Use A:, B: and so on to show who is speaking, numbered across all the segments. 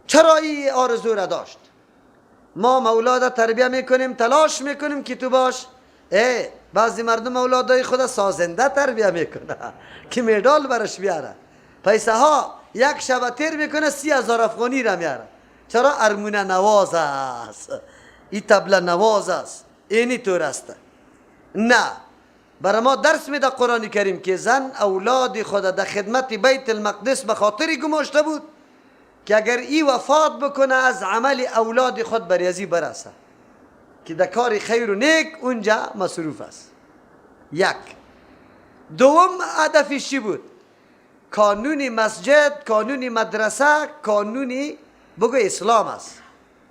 A: چرا این آرزو را داشت؟ ما اولاد تربیه میکنیم، تلاش میکنیم که تو باش. ای بعضی مردم اولادای خود سازنده تربیه میکنه که مدال برش بیاره، پیسه ها یک شب تیر میکنه 30,000 افغانی را میاره. چرا؟ ارمونه نواز است، این طبله نواز است، اینی طور است. نه، برای ما درس میده قرآن کریم که زن اولاد خود در خدمت بیت المقدس به خاطر گماشته بود که اگر ای وفات بکنه از عمل اولاد خود بر ازی برسه که در کار خیر و نیک اونجا مصروف است. یک. دوم هدفش چی بود؟ کانون مسجد، کانون مدرسه، کانون بگو اسلام است،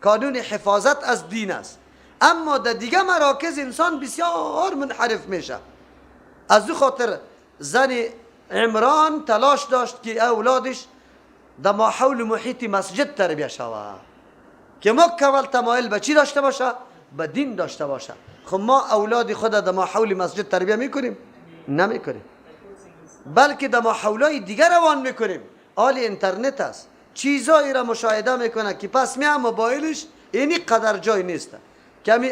A: کانون حفاظت از دین است. اما در دیگه مراکز انسان بسیار منحرف میشه. از او خاطر زن عمران تلاش داشت که اولادش در ماحول محیط مسجد تربیه شود که مکمل تمایل به چی داشته باشه؟ به دین داشته باشه. خب ما اولاد خود در ماحول مسجد تربیه میکنیم؟ نمیکنیم، بلکه در ماحولای دیگر روان میکنیم. آل اینترنت است، چیزایی را مشاهده میکنه که پس می موبایلش اینی قدر جای نیست، کمی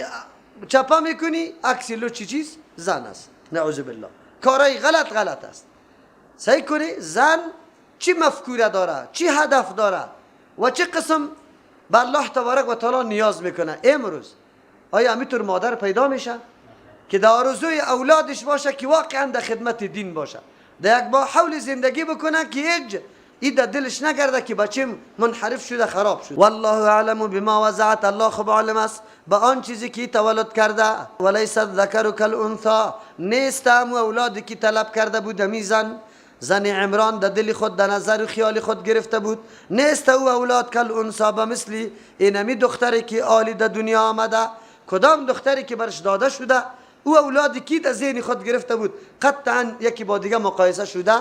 A: چپا میکنی عکس لو چی چیز زن است، نعوذ بالله. کارای غلط غلط است. سعی کنی زن چی مفکوره داره، چی هدف داره و چه قسم به الله تبارک و تعالی نیاز میکنه. امروز آیا همینطور مادر پیدا میشه که در آرزوی اولادش باشه که واقعا در خدمت دین باشه، در یک با حول زندگی بکنه که هیچ ای در دلش نگرده که بچیم منحرف شده خراب شده. والله اعلم بما وضعت، الله خوب عالم است به آن چیزی که تولد کرده. ولیس الذکر کالانثی، نیست هم اولادی که طلب کرده بود میزن زن عمران در دل خود در نظر و خیال خود گرفته بود، نیست او اولاد کالانثی به مثل اینمی دختری که آلی در دنیا آمده. کدام دختری که برش داده شده او اولادی که در ذهن خود گرفته بود قطعا یکی با دیگه مقایسه شده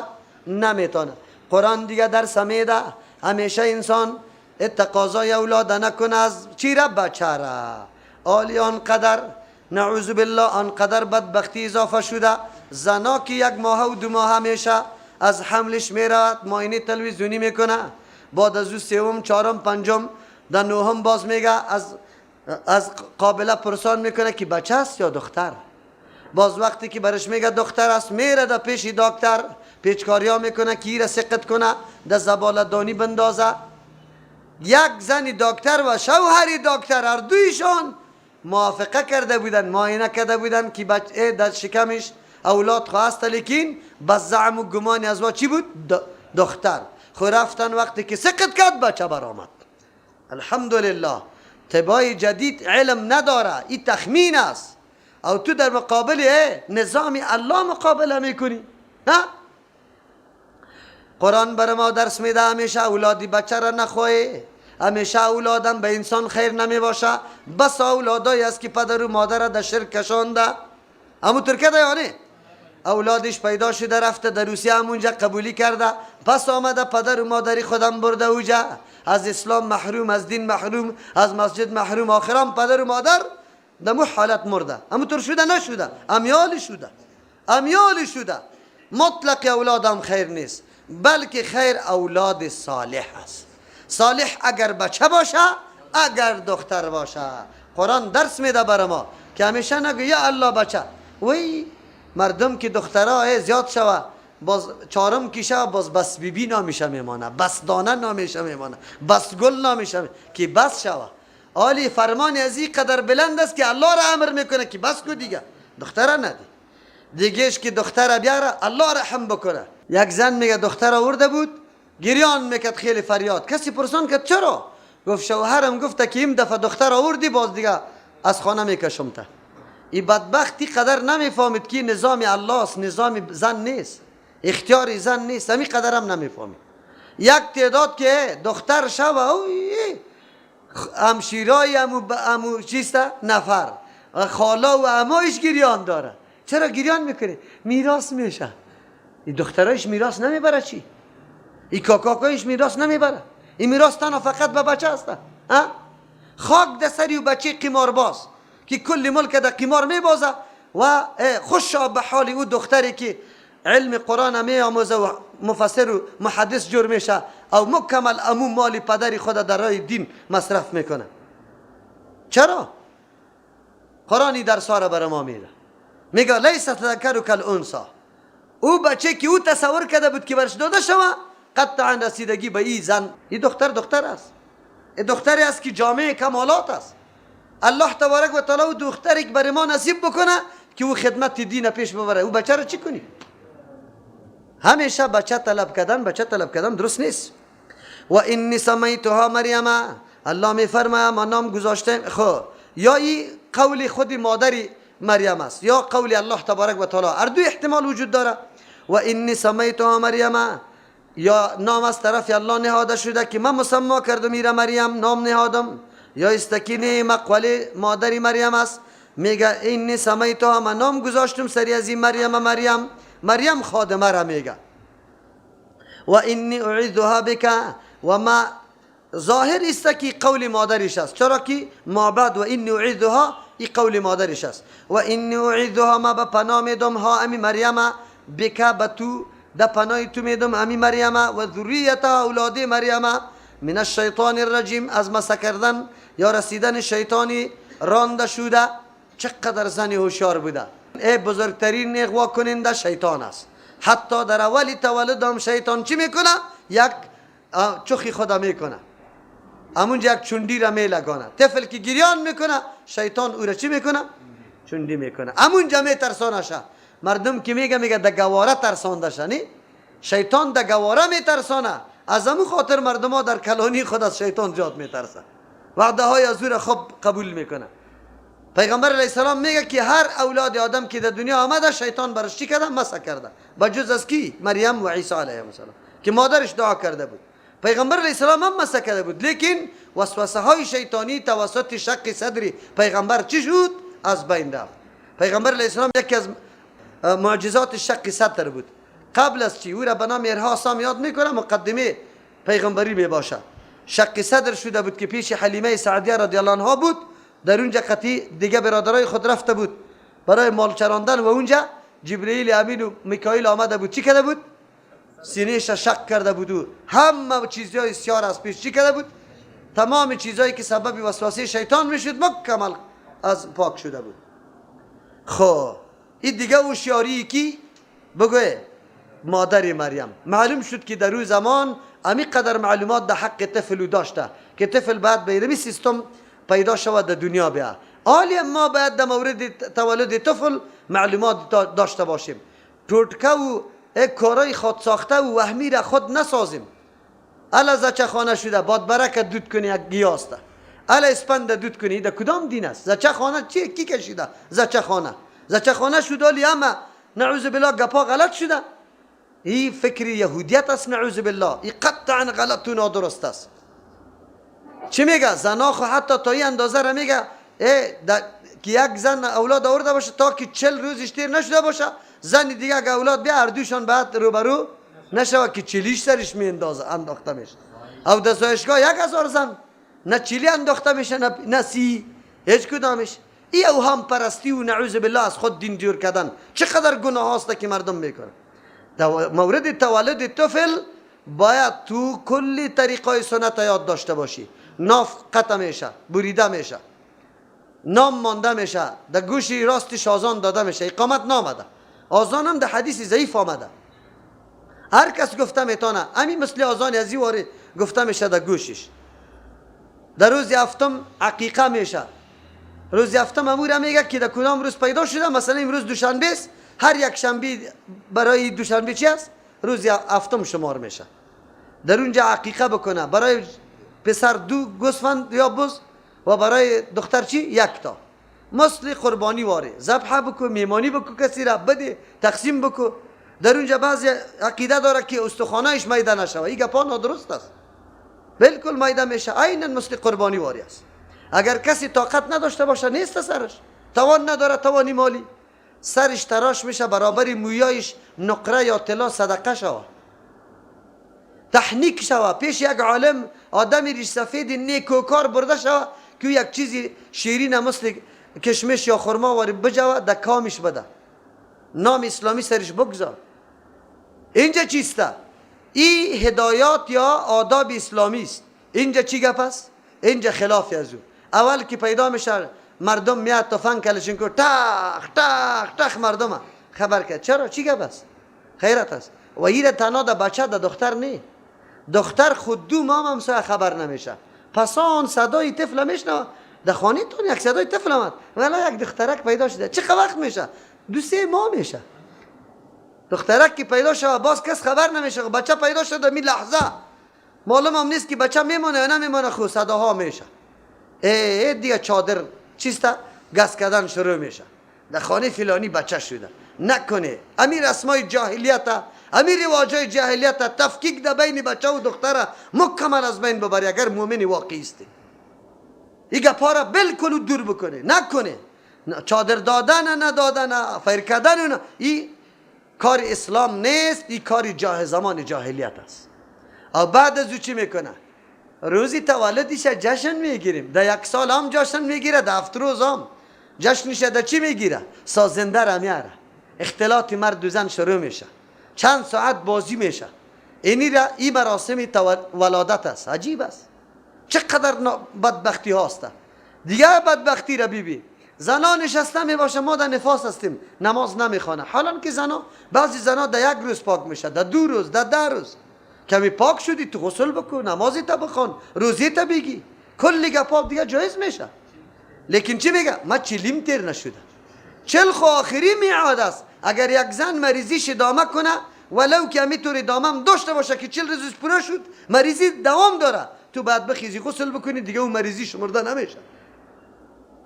A: نمیتونه. قرآن دیگه درس میده همیشه انسان تقاضای اولاد نکنه از چی را؟ بچه را. آلی آنقدر نعوذ بالله آنقدر بدبختی اضافه شده، زنا که یک ماه و دو ماه میشه از حملش میرود معاینه تلویزیونی میکنه، بعد از او سوم چهارم پنجم در نهم باز میگه از قابله پرسان میکنه که بچه است یا دختر. باز وقتی که برش میگه دختر است میره در پیش دکتر پیچکاریا میکنه که ایره سقط کنه در زباله دانی بندازه. یک زن دکتر و شوهر دکتر هر دویشان موافقه کرده بودن، معاینه کرده بودن که بچه در شکمش اولاد خواست، لیکن به زعم و گمان از وا چی بود؟ دختر. خو رفتن وقتی که سقط کرد بچه برآمد. الحمدلله طبای جدید علم نداره، این تخمین است. او تو در مقابل نظام الله مقابله میکنی. ها؟ قرآن بر ما درس میده همیشه اولادی بچه را نخواهی، همیشه اولادم به انسان خیر نمی باشه. بس اولادایی است که پدر و مادر را در شرک کشانده، همونطور که یا نه؟ اولادش پیدا شده رفته در روسیه همونجا قبولی کرده، پس آمده پدر و مادری خودم برده اوجا، از اسلام محروم، از دین محروم، از مسجد محروم، آخرام پدر و مادر در مو حالت مرده. همونطور شده نشده؟ امیال شده، امیال شده. مطلق اولادم خیر نیست، بلکه خیر اولاد صالح است. صالح اگر بچه باشه اگر دختر باشه. قرآن درس میده بر ما که همیشه نگو یا الله بچه. وی مردم که دخترها زیاد شوه باز چهارم کی شوه باز بس بیبی نامیشه میمانه، بس دانه نامیشه میمانه، بس گل نامیشه که بس شوه. آلی فرمان از این قدر بلند است که الله را امر میکنه که بس کو دیگه دختره ندی. دیگهش که دختره بیاره الله رحم بکنه. یک زن میگه دختر آورده بود گریان میکرد خیلی فریاد، کسی پرسان کرد چرا؟ گفت شوهرم گفته که این دفعه دختر آوردی باز دیگه از خانه میکشم تا. این بدبختی قدر نمیفهمید که نظام الله است، نظام زن نیست، اختیار زن نیست، همین قدرم نمیفهمید. یک تعداد که دختر شوه همشیرای امو چیست نفر خالا و امایش گریان داره. چرا گریان میکنه؟ میراث میشه. این دخترایش میراث نمیبره چی؟ این کاکاکایش میراث نمیبره. این میراث تنها فقط به بچه است. ها؟ خاک در سری و بچه قمارباز که کل ملک در قمار میبازه و خوش به حال او دختری که علم قرآن می آموزه و مفسر و محدث جور میشه او مکمل امو مال پدری خود در راه دین مصرف میکنه. چرا؟ قرآنی درس را برای ما میده. میگه لیس الذکر کالانثی. او بچه که او تصور کرده بود که برش داده شوه، قطعا رسیدگی به این زن، این دختر دختر است، این دختری است که جامع کمالات است. الله تبارک و تعالی او دختری که برای ما نصیب بکنه که او خدمت دین پیش ببره. او بچه را چی کنی؟ همیشه بچه طلب کردن، بچه طلب کردن درست نیست. و انی سمیتها مریم، الله میفرماید ما نام گذاشتیم. خب یا این قول خود مادر مریم است یا قول الله تبارک و تعالی، هر دو احتمال وجود داره. و انی سمیتها مریم، یا نام از طرف الله نهاده شده که من مسما کردم ایره مریم، نام نهادم، یا استکینه مقوله مادر مریم است. میگه انی سمیتها، من نام گذاشتم سری از این مریم، مریم مریم خادمه را میگه. و انی اعیذها بک، و ما ظاهر است که قول مادرش است، چرا که ما بعد و انی اعیذها این قول مادرش است. و انی اعیذها، ما به پناه میدم ها امی مریم، بک به تو، ده پناه تو میدم امی مریم، و ذریتها اولاد مریم، من الشیطان الرجیم، از مسح کردن یا رسیدن شیطانی رانده شده. چقدر زنی هوشیار بوده. ای بزرگترین اغوا کننده شیطان است. حتی در اول تولد هم شیطان چی میکنه؟ یک چخی خدا میکنه، همونجا یک چوندی را میلگانه. طفل که گریان میکنه شیطان او را چی میکنه؟ چوندی میکنه. همونجا میترسانه شه. مردم که میگه میگه د گواره ترسانده شه، نی؟ شیطان د گواره میترسانه. از همون خاطر مردم ها در کلانی خود از شیطان زیاد میترسه، وعده های از او را خوب قبول میکنه. پیغمبر علیه السلام میگه که هر اولاد آدم که در دنیا آمده شیطان برش چی کرده؟ مسح کرده، بجز از کی؟ مریم و عیسی علیه السلام که مادرش دعا کرده بود. پیغمبر علیه السلام هم مسح کرده بود، لیکن وسوسه های شیطانی توسط شق صدری پیغمبر چی شد؟ از بین رفت. پیغمبر علیه السلام یکی از معجزات شق صدر بود. قبل از چی؟ او را به نام ارهاص یاد میکنه، مقدمه پیغمبری می باشه. شق صدر شده بود که پیش حلیمه سعدیه رضی الله عنها بود. در اونجا قطعی دیگه برادرای خود رفته بود برای مال چراندن و اونجا جبرئیل امین و میکائیل آمده بود. چی کرده بود؟ سینه‌اش شق کرده بود و همه چیزهای سیار از پیش چی کرده بود؟ تمام چیزهایی که سبب وسوسه شیطان میشد مکمل از پاک شده بود. خب این دیگه هوشیاری کی؟ بگوی مادر مریم. معلوم شد که در او زمان امی قدر معلومات در حق طفل داشته که طفل بعد به این سیستم پیدا شود در دنیا بیا. آلی ما باید در مورد تولد طفل معلومات داشته باشیم. ټوټکه و کارای خود ساخته و وهمی را خود نسازیم. الا زچه خانه شده باد برکت دود کنی یک گیاسته، الا اسپند دود کنی، در کدام دین است؟ زچه خانه چی کی کشیده؟ زچه خانه زچه خانه شده آلی اما نعوذ بالله گپا غلط شده. این فکر یهودیت است نعوذ بالله. این قطعا غلط و نادرست است. چی میگه؟ زنا خو حتی تا این اندازه را میگه که یک زن اولاد آورده باشه تا که 40 روزش تیر نشده باشه، زن دیگه اگه اولاد بیا هر دوشان بعد روبرو نشوه که چلیش سرش می اندازه انداخته میشه. او در زایشگاه 1000 زن نه چلی انداخته میشه نه 30، هیچ کدامش. ای اوهام پرستی و نعوذ بالله از خود دین جور کردن چقدر گناه هاست که مردم میکنه. مورد تولد طفل باید تو کلی طریقای سنت یاد داشته باشی. ناف قطع میشه، بریده میشه، نام مانده میشه، در گوشی راستش آذان داده میشه، اقامت نامده. آذان هم در حدیث ضعیف آمده، هر کس گفته میتونه. همین مثل آذان از واره گفته میشه در گوشش. در روز هفتم عقیقه میشه. روز هفتم امور میگه که در کدام روز پیدا شده. مثلا امروز دوشنبه است، هر یک شنبه برای دوشنبه چی است؟ روز هفتم شمار میشه. در اونجا عقیقه بکنه، برای پسر 2 گوسفند یا بز و برای دختر چی؟ 1 تا. مثل قربانی واره ذبح بکو، میمانی بکو، کسی را بده، تقسیم بکو. در اونجا بعضی عقیده داره که استخوانایش میده نشوه. این گپا نادرست است، بالکل میده میشه، عینا مثل قربانی واری است. اگر کسی طاقت نداشته باشه، نیست سرش توان نداره، توانی مالی، سرش تراش میشه، برابر مویایش نقره یا طلا صدقه شوه، تحنیک شوه، پیش یک عالم آدم ریش سفید نیکوکار برده شوه که یک چیزی شیرین مثل کشمش یا خرما واری بجوه در کامش بده، نام اسلامی سرش بگذار. اینجا چیسته؟ این هدایات یا آداب اسلامی است. اینجا چی گپ است؟ اینجا خلاف از او. اول که پیدا میشه مردم میاد تفنگ کلشینکو تخ تخ تخ مردم خبر کرد. چرا؟ چی گپ است؟ خیرت است. و ایره تنها ده بچه ده دختر نی، دختر خود دو مام هم سه خبر نمیشه. پس آن صدای طفل میشنوه در خانه تون یک صدای طفل آمد، ولی یک دخترک پیدا شده. چه وقت میشه؟ 2-3 ماه میشه. دخترک که پیدا شده باز کس خبر نمیشه، بچه پیدا شده می لحظه معلوم هم نیست که بچه میمونه یا نمیمونه، خو صداها میشه. ای دیگه چادر چیسته گس کردن شروع میشه. در خانه فلانی بچه شده. نکنه امیر اسمای جاهلیت، امیر رواجای جاهلیت، تفکیک در بین بچه و دختر مکمل از بین ببری اگر مؤمن واقعی استی. این گپا را بالکل دور بکنه. نکنه چادر دادن ندادن فیر کردن نه، این کار اسلام نیست، این کار زمان جاهلیت است. او بعد از او چی میکنه؟ روزی تولدش جشن میگیریم، در یک سال هم جشن میگیره، در 7 روز هم جشنش در چی میگیره؟ سازنده را میاره. اختلاط مرد و زن شروع میشه، چند ساعت بازی میشه. اینی را این مراسم ولادت است. عجیب است چقدر بدبختی هاست. دیگه بدبختی را ببین، زنا نشسته میباشه، ما در نفاس هستیم، نماز نمیخوانه. حالا که زنا، بعضی زنا در یک روز پاک میشه، در 2 روز، در 10 روز. کمی پاک شدی تو غسل بکن، نمازی تا بخوان، روزی تا بگی، کلی گپا دیگه جایز میشه. لیکن چی میگه؟ ما چلیم تیر نشده. 40 خو آخری میعاد است. اگر یک زن مریضیش ادامه کنه، ولو که همینطور ادامه هم داشته باشه که 40 روز پوره شد، مریضی دوام داره، تو بعد بخیزی غسل بکنی، دیگه اون مریضی شمرده نمیشه.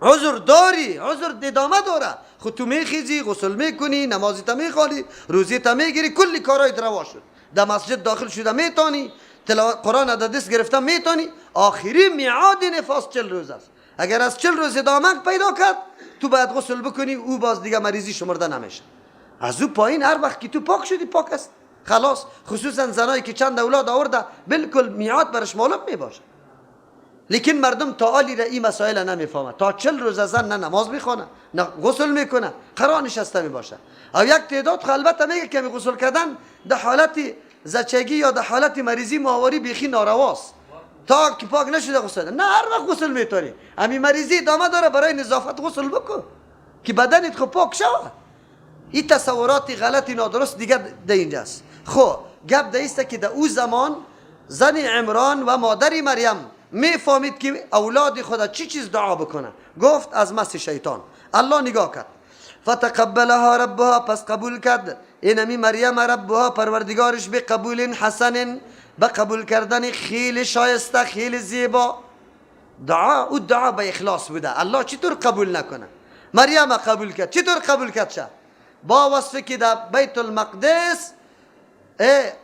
A: عذر داری، عذر ادامه داره، خود تو میخیزی، غسل میکنی، نمازی تا میخوانی، روزی تا میگیری، کلی کارای روا شد. در مسجد داخل شده میتونی، تلاوت قرآن در دست گرفته میتونی. آخری میعاد نفاس 40 روز است. اگر از 40 روز ادامه پیدا کرد، تو باید غسل بکنی، او باز دیگه مریضی شمرده نمیشه. از او پایین هر وقت که تو پاک شدی پاک است، خلاص. خصوصا زنایی که چند اولاد آورده، بالکل میعاد برش معلوم میباشه. لیکن مردم تا آلی را این مسائل نمیفهمه. تا 40 روز زن نه نماز میخوانه نه غسل میکنه، قرار نشسته میباشه. او یک تعداد البته میگه که غسل کردن در حالت زچگی یا در حالت مریضی ماهواری بیخی نارواست، تا که پاک نشده غسل نه، هر وقت غسل میتونی. امی مریضی ادامه داره، برای نظافت غسل بکن که بدنت خو پاک شوه. این تصورات غلطی نادرست دیگه در اینجاست. خب گپ در ایست که در او زمان زن عمران و مادر مریم میفهمید که اولاد خدا چی چیز دعا بکنه. گفت از مس شیطان. الله نگاه کرد، فتقبلها ربها، پس قبول کرد اینمی مریم ربها پروردگارش به قبول حسن، به قبول کردن خیلی شایسته، خیلی زیبا. دعا، او دعا به اخلاص بوده. الله چطور قبول نکنه؟ مریم قبول کرد. چطور قبول کرد؟ شه با وصفی که در بیت المقدس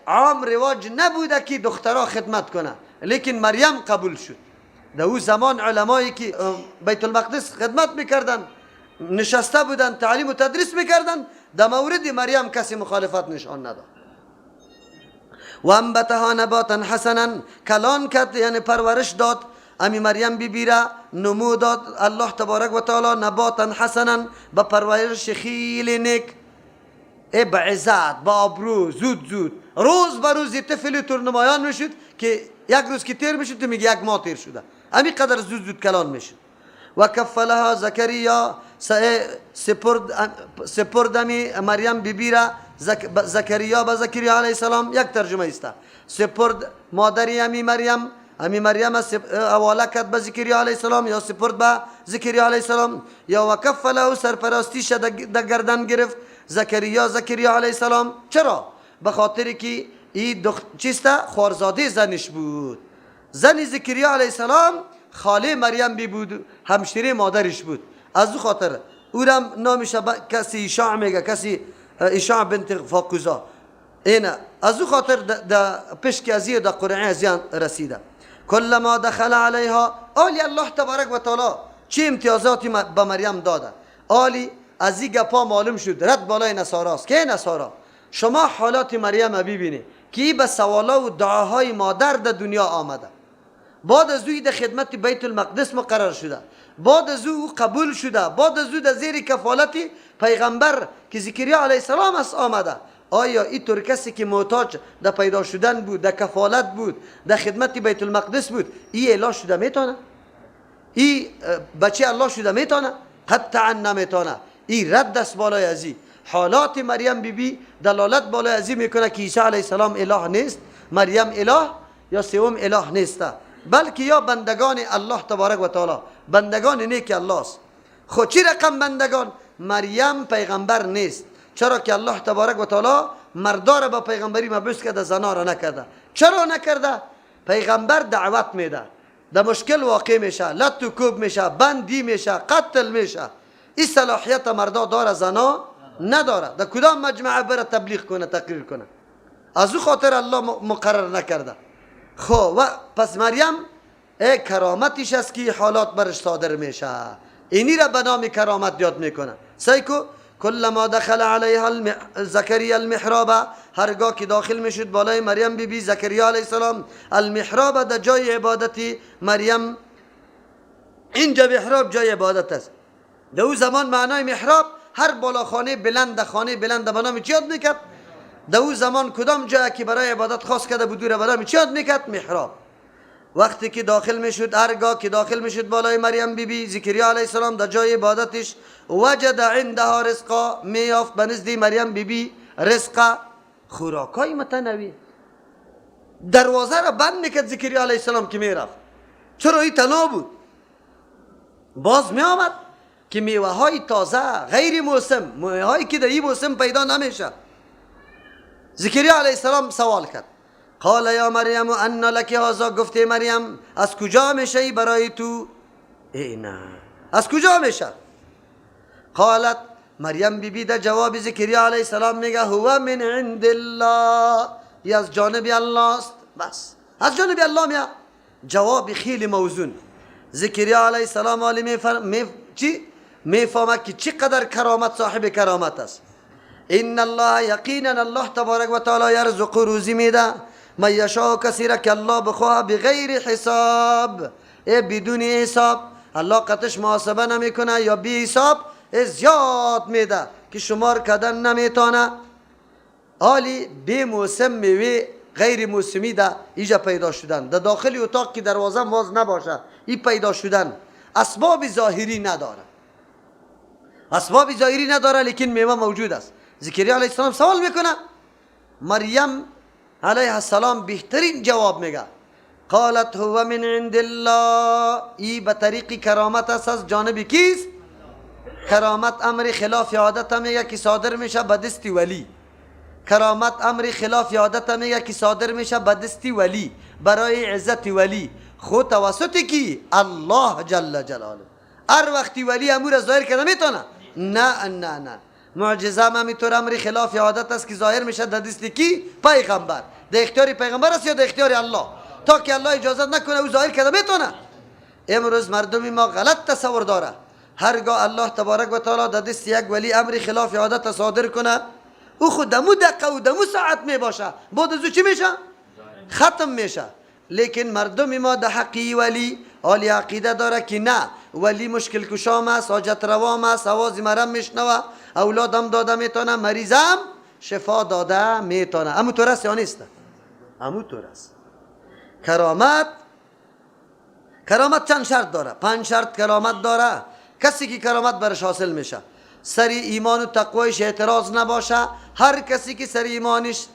A: عام رواج نبوده که دخترها خدمت کنه، لیکن مریم قبول شد. در او زمان علمایی که بیت المقدس خدمت میکردن، نشسته بودن، تعلیم و تدریس میکردن، در مورد مریم کسی مخالفت نشان نداد. و انبتها نباتا حسنا، کلان کرد یعنی پرورش داد امی مریم بی را، نمو داد الله تبارک و تعالی نباتا حسنا، به پرورش خیلی نیک، ای به عزت، با آبرو، زود زود روز به روز طفل تور نمایان میشد که یک روز که تیر میشد تو میگه یک ماه تیر شده، امی قدر زود زود کلان میشد. و کفلها زکریا، سپرد امی مریم بی را زکریا به زکریا علیه السلام. یک ترجمه است، سپرد مادری امی مریم، امی مریم حواله کرد به زکریا علیه السلام، یا سپرد به زکریا علیه السلام، یا وکفله سرپرستیش در گردن گرفت زکریا، زکریا علیه السلام. چرا؟ به خاطر که این چیسته خوارزاده زنش بود. زن زکریا علیه السلام خاله مریم بی بود، همشیره مادرش بود. از او خاطر او را نامش کسی ایشاع میگه، کسی ایشاع بنت فاقوزا. اینه از او خاطر د پشک ازی د قرعه ازیان رسیده. کلما دخل علیها، آلی الله تبارک و تعالی چه امتیازاتی به مریم داده. آلی از این گپا معلوم شد رد بالای نصاراست که نصارا شما حالات مریم ببینید که به سوالا و دعاهای مادر در دنیا آمده، بعد از او در خدمت بیت المقدس مقرر شده، بعد از او قبول شده، بعد از او در زیر کفالت پیغمبر که زکریا علیه السلام است آمده. آیا این طور کسی که محتاج در پیدا شدن بود، در کفالت بود، در خدمت بیت المقدس بود، ای اله شده میتونه؟ ای بچه الله شده میتونه؟ قطعا نمیتونه. ای رد است بالای ازی. حالات مریم بی بی دلالت بالای ازی میکنه که عیسی علیه السلام اله نیست، مریم اله یا سوم اله نیست، بلکه یا بندگان الله تبارک و تعالی، بندگان نیک الله است. خو چی رقم بندگان؟ مریم پیغمبر نیست، چرا که الله تبارک و تعالی مردا را با پیغمبری مبعوث کرده، زنا را نکرده. چرا نکرده؟ پیغمبر دعوت میده، در مشکل واقع میشه، لط و کوب میشه، بندی میشه، قتل میشه. این صلاحیت مردا داره، زنا نداره. در کدام مجمع بره تبلیغ کنه، تقریر کنه؟ از او خاطر الله مقرر نکرده. خب و پس مریم ای کرامتش است که حالات برش صادر میشه، اینی را به نام کرامت یاد میکنه. سیکو کلما دخل علیها زکریا المحراب، هرگاه که داخل میشد بالای مریم بی بی زکریا علیه السلام، المحراب در جای عبادتی مریم، اینجا محراب جای عبادت است. در او زمان معنای محراب هر بالاخانه بلند، خانه بلند به نام چی یاد میکرد؟ در او زمان کدام جایی که برای عبادت خاص کرده بود به نام چی یاد میکرد؟ محراب. وقتی که داخل میشد، هرگاه که داخل میشد بالای مریم بی بی زکریا علیه السلام در جای عبادتش، وجد عندها رزقا، میافت به نزد مریم بی بی رزقا، خوراکای متنوع. دروازه را بند میکرد زکریا علیه السلام که میرفت، چرا؟ این تنها بود. باز میآمد که میوه های تازه غیر موسم، میوه هایی که در این موسم پیدا نمیشه. زکریا علیه السلام سوال کرد، قال یا مریم ان لک هذا، گفت مریم از کجا میشه برای تو؟ ای نه، از کجا میشه؟ قالت، مریم بی بی در جواب زکریا علیه السلام میگه هو من عند الله، ای از جانب الله است. بس از جانب الله میاد. جواب خیلی موزون. زکریا علیه السلام علی چی میفهمه که چقدر کرامت صاحب کرامت است. ان الله یقینا الله تبارک و تعالی یرزق، روزی میده، من یشاء، کسی را که الله بخواه، بغیر حساب، ای بدون حساب. الله قطش محاسبه نمیکنه یا بی حساب زیاد میده که شمار کردن نمیتونه. حالی بی موسم میوه غیر موسمی ده ایجا پیدا شدن، در داخل اتاق که دروازه باز نباشه ای پیدا شدن، اسباب ظاهری نداره، اسباب ظاهری نداره، لیکن میوه موجود است. زکریا علیه السلام سوال میکنه، مریم علیه السلام بهترین جواب میگه، قالت هو من عند الله، ای به طریق کرامت است، از جانب کیست؟ کرامت امر خلاف عادت میگه که صادر میشه به دست ولی. کرامت امر خلاف عادت میگه که صادر میشه به دست ولی، برای عزت ولی، خود توسط کی؟ الله جل جلاله. هر وقتی ولی امور ظاهر کرده میتونه؟ نه نه نه. معجزه هم همینطور امر خلاف عادت است که ظاهر میشه در دست کی؟ پیغمبر. در اختیار پیغمبر است یا در اختیار الله؟ تا که الله اجازت نکنه او ظاهر کرده میتونه؟ امروز مردم ما غلط تصور داره، هرگاه الله تبارک و تعالی در دست یک ولی امر خلاف عادت صادر کنه، او خود دمو دقیقه و دمو ساعت می باشه، بعد از او چی میشه؟ ختم میشه. لیکن مردم ما در حقی ولی حالی عقیده داره که نه، ولی مشکل کشام است، حاجت روام است، آواز مرم میشنوه، اولادم داده میتونه، مریضم شفا داده میتونه. امو طور است یا نیست؟ امو طور است. کرامت، کرامت چند شرط داره؟ 5 شرط کرامت داره. کسی که کرامت برش حاصل میشه، سری ایمان و تقویش اعتراض نباشه. هر کسی که سری ایمانش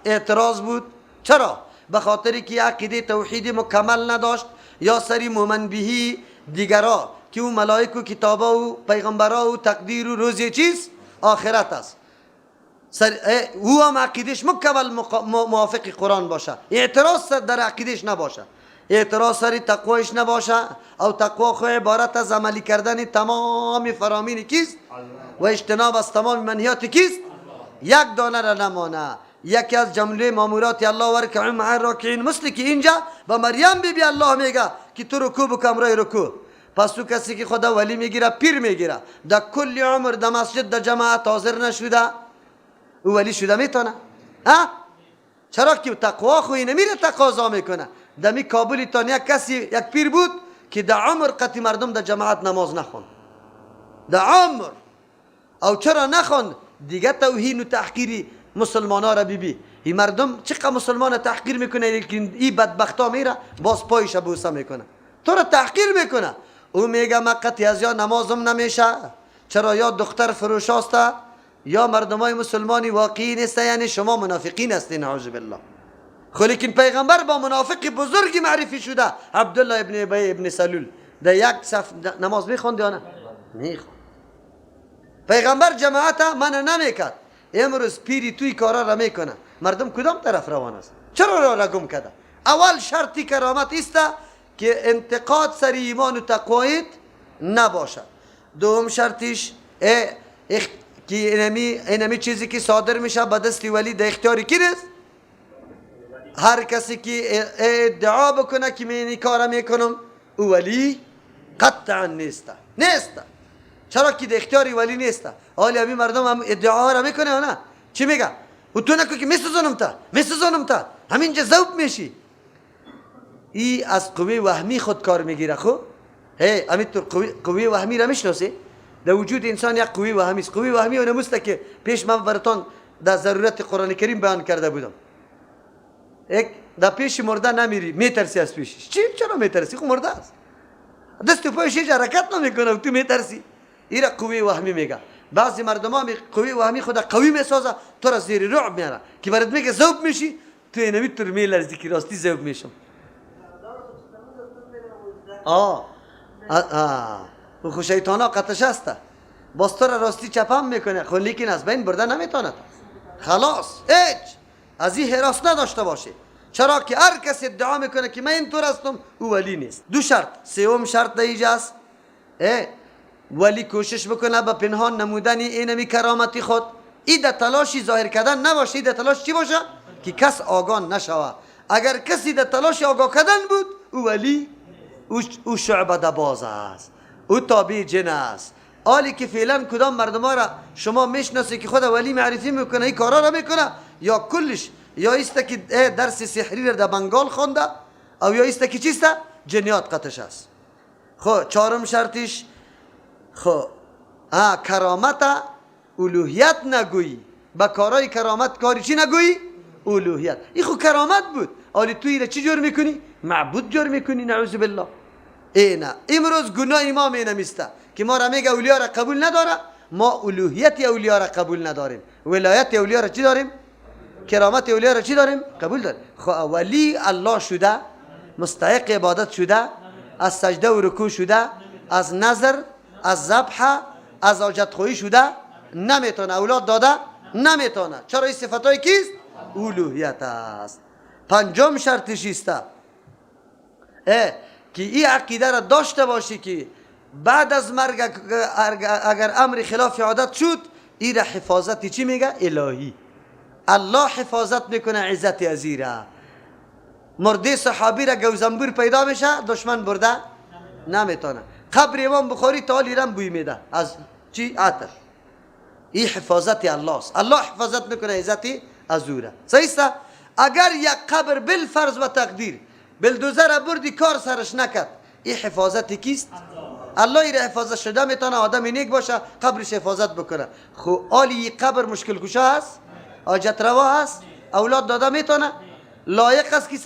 A: اعتراض بود، چرا؟ به خاطری که عقیده توحیدی مکمل نداشت، یا سری مومن بهی دیگرا که او ملائک و کتابا و پیغمبرا و تقدیر و روزی چیز آخرت است، او هم عقیدش مکمل موافق قرآن باشه، اعتراض در عقیدش نباشه، اعتراض سری تقویش نباشه. او تقوا خو عبارت از عملی کردن تمام فرامین کیست و اجتناب از تمام منهیات کیست؟ یک دانه را نمانه. یکی از جمله مامورات الله وارکعوا مع الراکعین، مثل که اینجا با مریم بی بی الله میگه که تو رکوع بکن همراه رکوع. پس تو کسی که خدا ولی میگیره، پیر میگیره، در کل عمر در مسجد در جماعت حاضر نشده، او ولی شده میتونه؟ ها؟ چرا که تقوا خو نمیره تقاضا میکنه. دمی کابلی تان یک کسی یک پیر بود که در عمر قطی مردم در جماعت نماز نخوند، در عمر. او چرا نخوند؟ دیگه توهین و تحقیری مسلمان ها را ببی. این مردم چقدر مسلمان تحقیر میکنه، لیکن این بدبختا میره باز پایش بوسه میکنه، تو را تحقیر میکنه. او میگه من قطعی از یا نمازم نمیشه، چرا یا دختر فروش هسته یا مردمای مسلمانی واقعی نیست، یعنی شما منافقین هستین، نعوذ بالله. خو لیکن پیغمبر با منافق بزرگی معرفی شده، عبدالله ابن ابی ابن سلول، در یک صف نماز میخوند یا نه؟ میخوند. پیغمبر جماعت من نمیکرد. امروز پیری توی کارا را میکنه. مردم کدام طرف روان است؟ چرا را را گم کرده؟ اول شرطی کرامت است که انتقاد سر ایمان و تقوایت نباشد. دوم شرطیش که اینمی چیزی که صادر میشه به دست ولی در اختیار کی نیست؟ هر کسی که ادعا بکنه که من این کار میکنم، او ولی قطعا نیست. نیست. چرا که در اختیار ولی نیست. حالی همین مردم هم ادعا را میکنه یا نه؟ چی میگه؟ و تو نکن که میسوزونم تا، میسوزونم تا، همینجا ذوب میشی. ای از قوه وهمی خود کار میگیره. خو هی همینطور قوه وهمی را میشناسی؟ در وجود انسان یک قوه وهمی است. قوه وهمی اون است که پیش من براتون در ضرورت قرآن کریم بیان کرده بودم. یک در پیش مرده نمیری، میترسی از پیشش. چی؟ چرا میترسی؟ خو مرده است، دست و پایش هیچ حرکت نمیکنه و تو میترسی. ایرا قوه وهمی میگه. بعضی مردم ها قوه وهمی خود قوی میسازه، تو را زیر رعب میاره که برات میگه ذوب میشی، تو اینمی تو میلرزی که راستی ذوب میشم. آه آه خو شیطانا قطش هسته، باز تو را راستی چپم میکنه، خو لیکن از بین برده نمیتونه. خلاص هیچ از این حراس نداشته باشه. چرا که هر کس ادعا میکنه که من اینطور هستم، او ولی نیست. دو شرط. سوم شرط در است، ولی کوشش بکنه به پنهان نمودن اینمی کرامتی خود. ای در تلاشی ظاهر کردن نباشه، ای در تلاش چی باشه؟ که کس آگاه نشوه. اگر کسی در تلاش آگاه کردن بود، او ولی او شعبده باز است، او تابع جن است. حالی که فعلا کدام مردم را شما میشناسی که خود ولی معرفی میکنه، این کارا را میکنه، یا کلش یا ایست که درس سحری را در بنگال خوانده، او یا ایست که چیست؟ جنیات قطش است. خب چهارم شرطش، خب کرامت الوهیت نگویی، با کارای کرامت کاری چی نگویی؟ الوهیت. این خو کرامت بود، حالی تو ایره چی جور میکنی؟ معبود جور میکنی، نعوذ بالله. ای نه، امروز گناه امام اینمیسته که ما را میگه اولیا را قبول نداره. ما الوهیت اولیا را قبول نداریم، ولایت اولیا را چی داریم؟ کرامت اولیا را چی داریم؟ قبول داریم. خو ولی الله شده، مستحق عبادت شده، از سجده و رکوع شده، از نظر، از ذبح، از حاجت خواهی شده نمیتونه، اولاد داده نمیتونه. چرا؟ این صفتای کیست؟ الوهیت است. پنجم شرطش است که این عقیده را داشته باشی که بعد از مرگ اگر امر خلاف عادت شد، این را حفاظت چی میگه؟ الهی. الله حفاظت میکنه عزت ازیره. مرده صحابی را گوزنبور پیدا میشه، دشمن برده نمیتونه. قبر امام بخاری تا حال ایران بوی میده از چی؟ عطر. این حفاظت الله است. الله حفاظت میکنه عزت از او را. صحیح است؟ اگر یک قبر بالفرض و تقدیر بلدوزر بردی کار سرش نکرد، این حفاظت کیست؟ الله. این حفاظت شده میتونه آدم نیک باشه قبرش حفاظت بکنه. خو آلی قبر مشکل کشا هست، حاجت روا هست، اولاد داده میتونه، لایق است که